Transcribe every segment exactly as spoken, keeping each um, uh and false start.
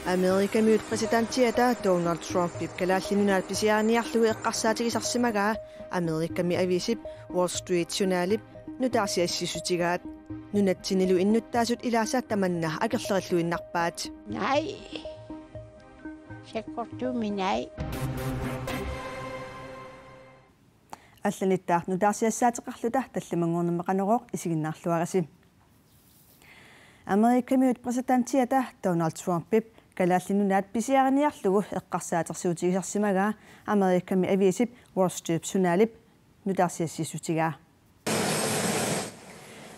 Amerikamiut præsidentiata Donald Trumpip Kalaallit Nunaat pisiariniarlugu eqqarsaatigisarsimagaa Amerikami aviisip Wall Street Journalip nutaarsiassissutigaat. Nunatsinnilu innuttaasut ilaasa tamanna akerlerilluinnarpaat. Nej. Sakkortuumik nej. Allanittaaq nutaarsiassaateqarluta tallimanngornermi Qanorooq isiginnaarluarisi. Amerikamiut præsidentiata Donald Trumpip Kalaallit Nunaat pisiariniarlugu eqqarsaatersuutigisarsimagaa Amerikami aviisip Wall Street Journalip nutaarsiassissutigaa.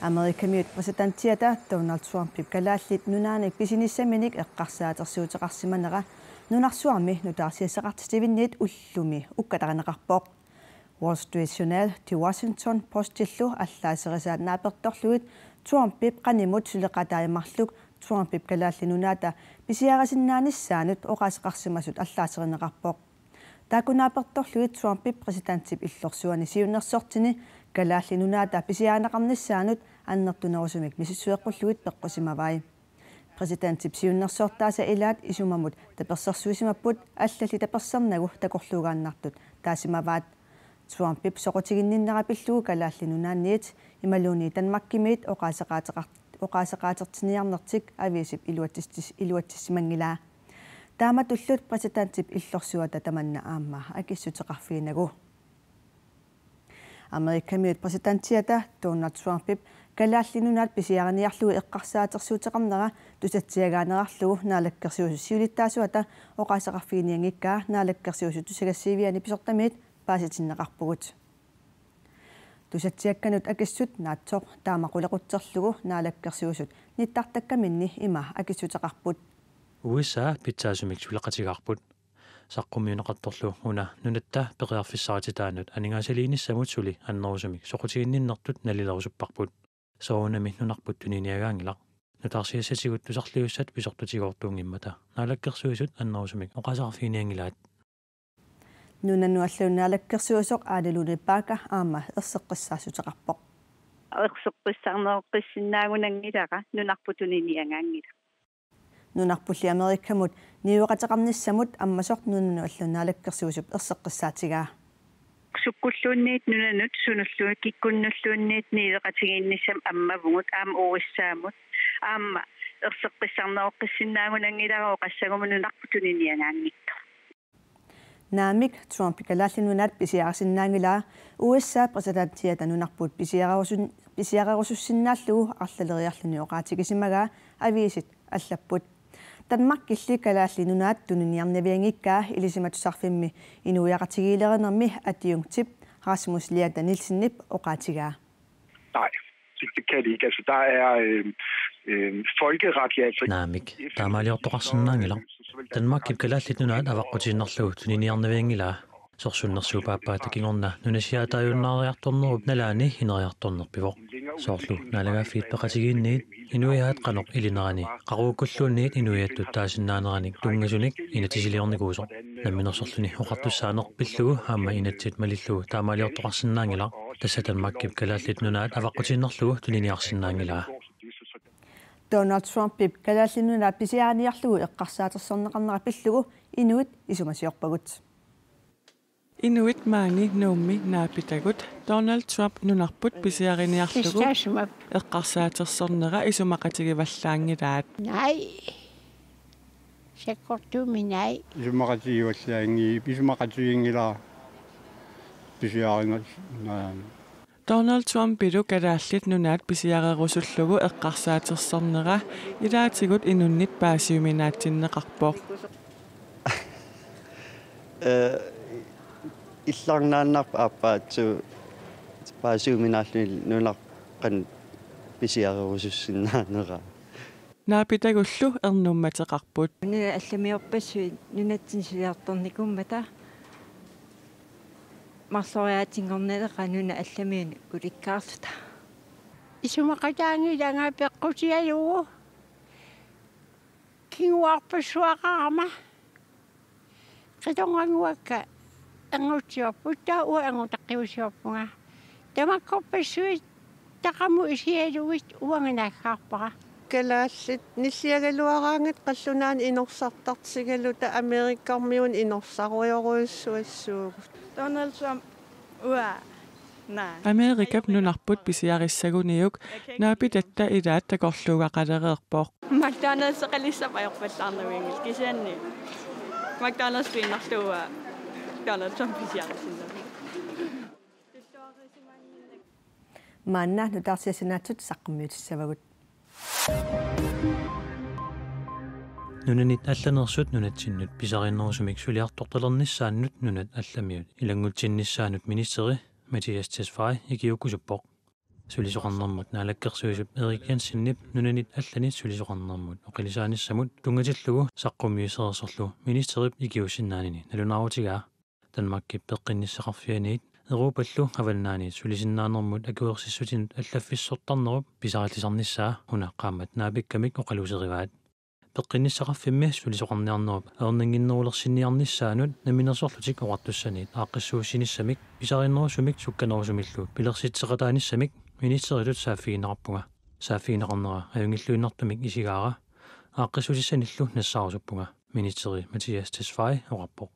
Amerikamiut præsidentiata Donald Trumpip Kalaallit Nunaanik pisinissaminik eqqarsaatersuuteqarsimanera nunarsuarmi nutaarsiassaqartitivinniit ullumi ukkatarineqarpoq. Wall Street Journal, The Washington Postillu allaaserisaat naapertorlugit Trumpip qanimut suleqataajumaarluk Trumpip Kalaallit Nunaata pisiarisinnaanissaanut oqaaseqarsimasut allaaserineqarpoq. Taakku naapertorlugit Trumpip præsidentip illorsuani siunnersortini Kalaallit Nunaata pisiarineqarnissaanut annertunerusumik misissueqqullugit peqqusimavai. Præsidentip siunnersortaasa ilaat isumamut tapersersuisimapput, allalli tapersernagu takorluugaannartut taasimavaat. Trumpip soqutiginninnera pillugu Kalaallit Nunaanniit imaluunniit Danmarkimiit oqaaseqaateqart-, oqaaseqaatertinniarnertik aviisip iluatsissis-, iluatsissimanngilaa. Taamatullu præsidentip illorsuata tamanna aamma akissuteqarfiginagu. Amerikamiut præsidentiata Donald Trumpip Kalaallit Nunaat pisiariniarlugu eqqarsaatersuuteqarnera tusatsiagaanerarlugu Naalakkersuisut siulittaasuata oqaaseqarfiginianngikkaa Naalakkersuisut tusagassiiviani pisortamiit paasitinneqarpugut. Tusatsiakkanut akissut naatsoq taama qulequtserlugu Naalakkersuisut nittartakkaminni ima akissuteqarput: U S A pitsaasumik suleqatigaarput. Saqqummiunneqartorlu una nunatta periarfissarititaanut aningaasaliinissamut suli annerusumik soqutiginninnertut nalilerusupparput. Soorunami nunarput tuniniagaanngilaq. Nutaarsiassatigut tusarliussat pisortatigoortuunngimmata Naalakkersuisut annerusumik oqaaseqarfiginianngilaat. Nunanut allanut naalakkersuisoq Ane Lone Bagger aamma erseqqissaassuteqarpoq. Erseqqissarneroqqissinnaagunanngilara, nunarput tuniniagaanngilaq. Nunarpulli Amerikamut niueqateqarnissamut ammasoq nunanut allanut naalakkersuisup erseqqissaatigaa. Sukkulluunniit nunanut sunullu kikkunnulluunniit niueqatigiinnissamut ammavugut aamma U S A-mut. Aamma erseqqissarneroqqissinnaagunanngilara oqassaguma nunarput tuniniagaanngitsoq. Naamik, Trump Kalaallit Nunaat pisiarisinnaanngilaa, U S A præsidentiata nunarput pisiarerusun-, pisiarerusussinnaallugu arlaleriarluni oqaatigisimagaa aviisit allapput. Danmarkilli Kalaallit Nunaat tuniniarnavianngikkaa Ilisimatusarfimmi inuiaqatigiilerinermi adjunktip Rasmus Leander Nielsenip oqaatigaa. Nej, det, det kan det ikke. Altså, der er, øh, øh, folkeretligt, altså. Naamik, taamaaliortoqarsinnaanngilaq. Danmarkip Kalaallit Nunaat avaqqutiinnarlugu tuniniarnavianngilaa. Sorsunnersuup aappaata kingorna nunasiaataajunnaariartornerup nalaani ineriartorneq pivoq. Soorlu naalagaaffiit peqatigiinniit inuiaat qanoq ilinerani qaqugukkulluunniit inuiattut taasinnaaneranik tunngasunik inatsisiliornikuusoq. Namminersorluni oqartussaaneq pillugu aamma inatsit malillugu taamaaliortoqarsinnaanngilaq. Tassa Danmarkip Kalaallit Nunaat avaqqutiinnarlugu tuniniarsinnaanngilaa. Donald Trumpip Kalaallit Nunaat pisiariniarlugu eqqarsaatersorneqarnera pillugu inuit isumasiorpagut. Inuit maani Nuummi naapitagut Donald Trump nunarput pisiariniarlugu eqqarsaatersornera isumaqatigivallaanngilaat. Nej. Sakkortuumik nej. Isumaqatigivallaanngi-, isumaqatiginngilara pisiarina-, na-. Donald Trumpilu Kalaallit Nunaat pisiarerusullugu eqqarsaatersornera ilaatigut inunnit paasiuminaatsinneqarpoq. Eh, illarnaannarpoq aappaatsuu paasiuminaalluni nunarput qanoq pisiarerusussinnaanera. Naapitagullu ernummateqarput. Nunat allamiorpassuit nunatsinni suliartornikuummata marloriaatinngornileqaaq nunat allamiut ulikkaarluta. Isumaqataanngilanga peqqusialugu. Kinguarpassuaqarama. Qitornannguakka erngutsiorput, taava uanga ernutaqqiusiorpunga. Tamakkorpassuit Taqamu isialugit uanga naaggaarpara. Kalaallit nilliagaluaraangat qallunaanut inorsartartigaluta Amerikarmiunut inorsarujorujussuassuugut. Donald Trump, uanga. Naa. Amerikap nunarput pisiarissaguniuk naapitatta ilaat takorluugaqalereerpoq. McDonald'seqalissapajorpallaarnavianngil kisianni McDonald'siinnarlugu Donald Trump pisiarisinnaavara. Maanna nutaarsiassinaatsut saqqummiutissavagut. Nunanit allaneersut nunatsinnut pisariinnerusumik suliartortalernissaannut nunat allamiut ilanngutsinnissaanut ministeri Mattias Tesfaye ikiuukkusuppoq. Sulisoqarnermut naalakkersuisup Erik Jensenip nunanit allanit sulisoqarnermut oqilisaanissamut tunngatillugu saqqummiussereersorlu ministerip ikiuussinnaanini nalunaarutigaa. Danmarkip peqqinnissaqarfianiit Europallu avannaanerit sulisinnaanermut akuersissutinut allaffissortarnerup pisariillisarnissaa una qaammat naapikkamik oqaluuserivaat. Peqqinnissaqarfimmi sulisoqarniarnerup ajornannginnerulersinniarnissaanut Namminersorlutik Oqartussaniit aaqqissuussinissamik pisariinnerusumik sukkanerusumillu pilersitseqataanissamik ministeritut saaffigineqarpunga. Saaffigineqarnera ajunngilluinnartumik isigaara. Aaqqissuutissanillu nassaarusuppunga, ministeri Mattias Tesfaye oqarpoq.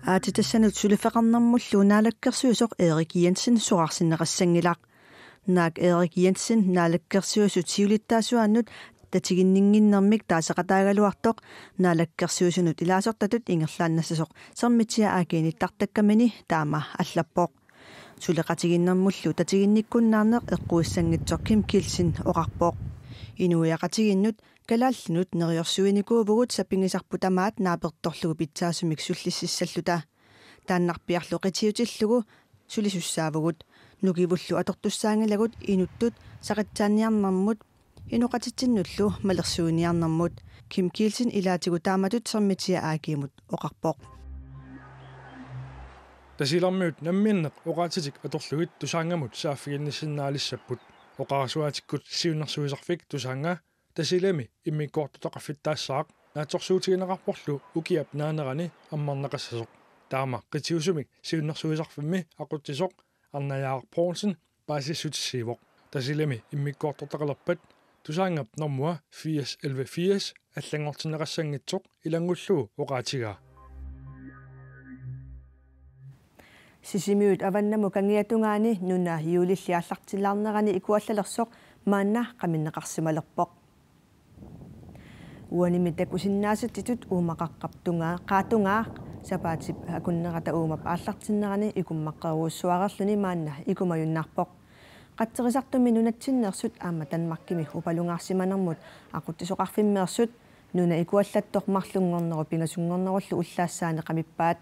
Aatsitassanut suliffeqarnermullu naalakkersuisoq Erik Jensen soraarsinneqassanngilaq. Naak Erik Jensen naalakkersuisut siulittaasuannut tatiginninnginnermik taaseqataagaluartoq naalakkersuisunut ilaasortatut ingerlaannassasoq Sermitsiaq A/G-nittartakkamini taama allappoq. Suleqatigiinnermullu tatiginnikkunnaarneq eqquissanngitsoq Kim Kielsen oqarpoq. Inuiaqatigiinnut kalaallinut neriorsuinikuuvugut sapinngisarput tamaat naapertorlugu pitsaasumik sullississalluta. Taannarpiarlu qitiutillugu sulisussaavugut. Nukivullu atortussaanngilagut inuttut saqitsaanniarnermut inoqatitsinnullu malersuiniarnermut, Kim Kielsen ilaatigut taamatut Sermitsiaq A/G-mut oqarpoq. Tasiilarmiut namminneq oqaatsitik atorlugit Tusaanngamut saaffiginnissinnaalissapput. Oqarasuaatikkut siunnersuisarfik Tusaannga Tasiilami immikkoortortaqarfittaassaaq naatsorsuutigineqarporlu ukiap naanerani ammarneqassasoq. Taama qitiusumik siunnersuisarfimmi aqutsisoq Arnajaaq Poulsen paasissutissiivoq. Tasiilami immikkoortortaqalerpat Tusaanngap normua firs elleve firs allanngortinneqassanngitsoq ilanngullugu oqaatigaa. Sisimiut avannamut kangiatungaani nuna juulilli aallartilaarnerani ikuallalersoq maanna qaminneqarsimalerpoq. Uanimi takusinnaasatsitut uumaqaqqap tungaa-, qaatungaaq sapaatip akunnerata uumap aallartinnerani ikumaqqerujussuareerluni maanna ikumajunnaarpoq. Qatserisartumi nunatsinneersut aamma Danmarkimi upalungaarsimanermut aqutsisoqarfimmeersut nuna ikuallattoq marlunngornerup pingasunngornerullu ullaassaani qamippaat.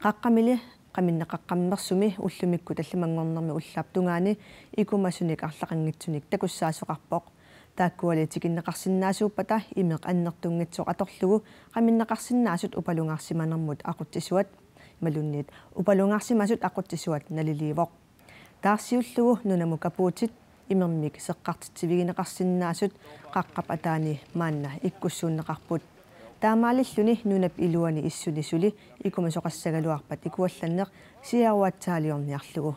Qaqqamili qaminneqaqqammersumi ullumikkut tallimanngornermi ullaap tungaani ikumasunik arlaqanngitsunik takussaasoqarpoq. Taakkuali tikinneqarsinnaasuuppata imeq annertunngitsoq atorlugu qaminneqarsinnaasut upalungaarsimanermut aqutsisuat imaluunniit upalungaarsimasut aqutsisuat naliliivoq. Taarsiullugu nunamut kapuutit imermik seqqartitsivigineqarsinnaasut qaqqap ataani maanna ikkussuunneqarput. Taamaalilluni nunap iluani issuni suli ikumasoqassagaluarpat ikuallanneq siaruatsaaliorniarlugu.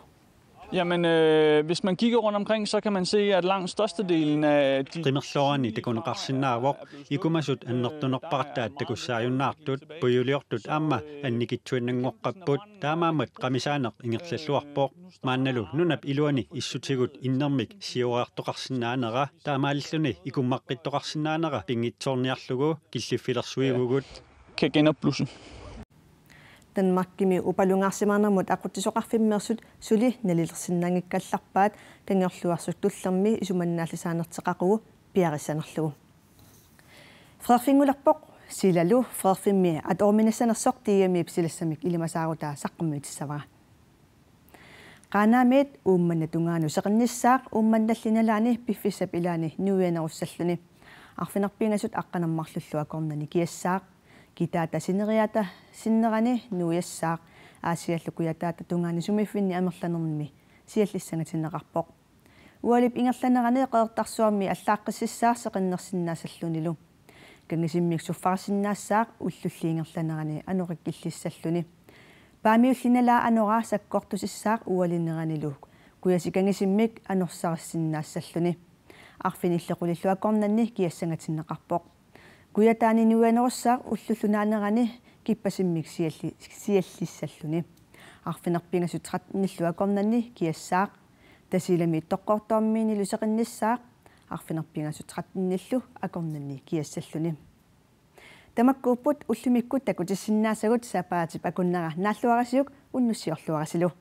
Jamen, øh, hvis man kigger rundt omkring, så kan man se, at langt størstedelen af de Qimerloorani takuneqarsinnaavoq ikumasut annertunerpaartaat takussaajunnaartut pujuliortut aamma annikitsuinnanngoqqapput. Taamaammat qamisaaneq ingerlalluarpoq. Maannalu nunap iluani issutigut innermik siuariartoqarsinnaanera taamaalilluni ikumaqqittoqarsinnaanera pinngitsoorniarlugu killiffilersuivugut. Kan genopblusse. Danmarkimi upalungaarsimanermut aqutsisoqarfimmeersut suli nalilersinnaanngikkallarpaat kangiorluarsuk tullermi isumannaallisaanerteqaqugu piarissanerlugu. Frederikfinngulerpoq silalu Frederikfimmi atoruminassanersoq D M-ip silassamik ilimasaarutaa saqqummiutissavara. Qaanaamiit Uummannap tungaanut seqinnissaaq Uummannalli nalaani piffissap ilaani nuianerussalluni. Arfineq-pingasut aqqaneq-marlullu akornanni kiassaaq. Kitaata sineriaata sinnerani nuiassaaq. Aasiallu Kujataata tungaani sumiiffinni amerlanermini siallissangatinneqarpoq. Ualip ingerlanerani Qeqertarsuarmi allaaqqississaaq seqinnersinnaassallunilu. Kangisimmik suffarissinnaassaaq ullulli ingerlanerani anorik killissalluni. Paamiulli nalaa anora sakkortusissaaq ualineranilu Kujasikanngitsumik anorsaarissinnaassalluni. Arfinillu qulillu akornanni kiassangatinneqarpoq. Kujataani nuianerussaaq ullullu naanerani kippassummik sialli-, siallissalluni. Arfineq-pingasut tretten-illu akornanni kiassaaq. Tasiilami Ittoqqortoormiinilu seqinnissaaq. Arfineq-pingasut tretten-illu akornanni kiassalluni. Tamakkuupput ullumikkut takutissinnaasagut. Sapaatip akunnera naalluarisiuk, unnussiorluarisilu.